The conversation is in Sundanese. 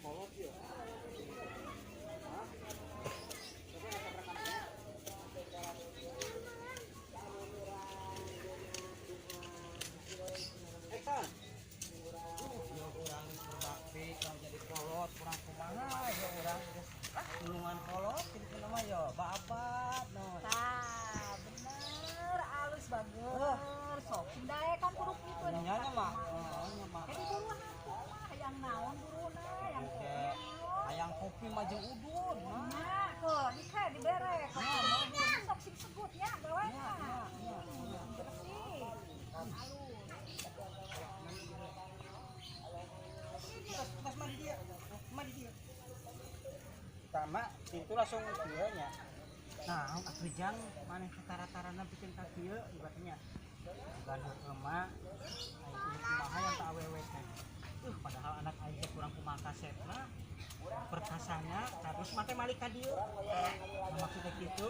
Kolot ya. Hah? Coba nggak tabrakan. Eta. Ya urang berbakti kalau jadi kolot kurang kumaha ya, urang geus tulungan kolot kitu mah ya babat no. Tah, bener, alus bager. Sok sing daekan kudu kitu. Nya nya mah, oh, nya mah. Jadi buruan atuh mah, hayang naon buruna, hayang kopi Oke. naon. Hayang kopi mah jeung udud mah. Nah, ke dike dibere. Nah, sok sing segut ya gawe. Ya, ya, ya, ya. Bersih. Alus. Tos tos mah di dia. Mah di dia. Pertama, itu langsung kieu nya. Nah, atuh jang maneh tara-tarana bikin ka kieu ibaratnya. Bukan heueuh mah aing ieu kumaha yang tak awewe teh. Padahal anak aing teh kurang kumaha kasepna. Perkasana terus mate malik ka dieu. Nah, maksudnya kitu.